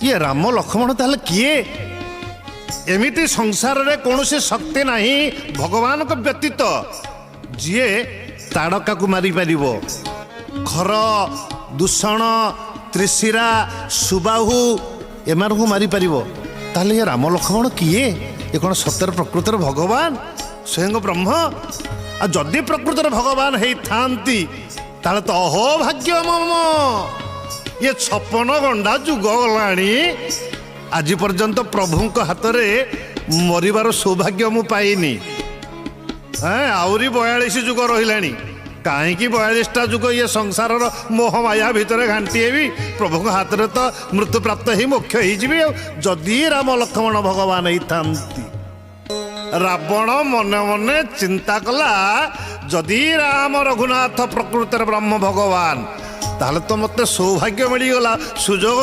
ଇଏ ରାମ ଲକ୍ଷ୍ମଣ ତାହେଲେ କିଏ? ଏମିତି ସଂସାରରେ କୌଣସି ଶକ୍ତି ନାହିଁ ଭଗବାନଙ୍କ ବ୍ୟତୀତ, ଯିଏ ତାଡ଼କାକୁ ମାରିପାରିବ। ଖର, ଦୂଷଣ, ତ୍ରିଶିରା, ସୁବାହୁ ଏମାନଙ୍କୁ ମାରିପାରିବ। ତାହେଲେ ଏ ରାମ ଲକ୍ଷ୍ମଣ କିଏ? ଏ କ'ଣ ସତରେ ପ୍ରକୃତରେ ଭଗବାନ, ସ୍ୱୟଂ ବ୍ରହ୍ମ? ଆଉ ଯଦି ପ୍ରକୃତରେ ଭଗବାନ ହେଇଥାନ୍ତି, ତାହେଲେ ତ ଅହୋ ଭାଗ୍ୟ ମମ। ଇଏ 56 ଗଣ୍ଡା ଯୁଗ ଗଲାଣି, ଆଜି ପର୍ଯ୍ୟନ୍ତ ପ୍ରଭୁଙ୍କ ହାତରେ ମରିବାର ସୌଭାଗ୍ୟ ମୁଁ ପାଇନି। ଆହୁରି 42 ଯୁଗ ରହିଲାଣି। କାହିଁକି 42ଟା ଯୁଗ ଇଏ ସଂସାରର ମୋହ ମାୟା ଭିତରେ ଘାଣ୍ଟି ହେବି? ପ୍ରଭୁଙ୍କ ହାତରେ ତ ମୃତ୍ୟୁପ୍ରାପ୍ତ ହେଇ ମୋକ୍ଷ ହେଇଯିବି। ଆଉ ଯଦି ରାମ ଲକ୍ଷ୍ମଣ ଭଗବାନ ହେଇଥାନ୍ତି। ରାବଣ ମନେ ମନେ ଚିନ୍ତା କଲା, ଯଦି ରାମ ରଘୁନାଥ ପ୍ରକୃତରେ ବ୍ରହ୍ମ ଭଗବାନ, ତାହେଲେ ତ ମୋତେ ସୌଭାଗ୍ୟ ମିଳିଗଲା, ସୁଯୋଗ